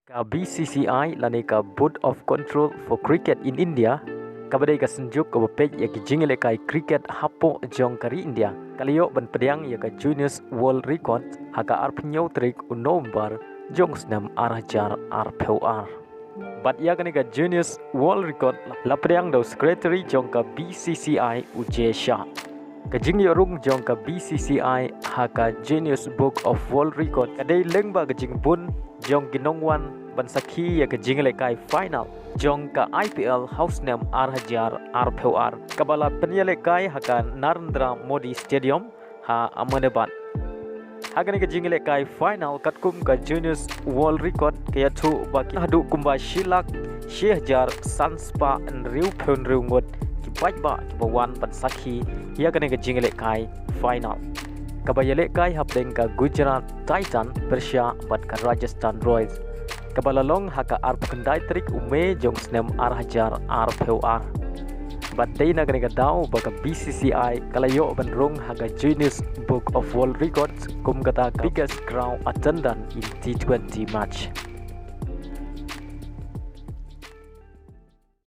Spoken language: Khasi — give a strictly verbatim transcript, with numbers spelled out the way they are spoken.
Ka B C C I lane ka Board of Control for Cricket in India, kaba dei ka synjuk kaba peit ïa ki jingïalehkai cricket hapoh jong ka ri India, ka la ïoh ban pdiang ïa ka Guinness World Record ha ka arphew hynñiew tarik u November jong snem ar hajar arphew ar. Bad ïa kane ka Guinness World Record la pdiang da u Secretary jong ka B C C I, u Jay Shah. Ka jingïoh rung jong ka B C C I ha ka Guinness Book of World Record ka dei lyngba ka jingbun jong ki nongwan ban sakhi ïa ka jingïalehkai final jong ka I P L ha u snem ar hajar arphew ar, kaba la pynïalehkai ha ka Narendra Modi Stadium ha Ahmedabad. Ha kane ka jingïalehkai final katkum ka Guinness World Record, ka ïathuh ba ki haduh kumba shi lak shi hajar san spah hynriewphew hynriew ngut ki paidbah kiba wan ban sakhi ïa kane ka jingïalehkai final, kaba ïalehkai hapdeng ka Gujarat Titan pyrshah bad ka Rajasthan Royals, kaba la long ha ka arphew khyndai tarik u May jong snem ar hajar arphew ar. Bad dei na kane ka daw ba ka B C C I ka la ïoh ban rung ha ka Guinness Book of World Records kum kata ka biggest crowd attendance in T twenty match.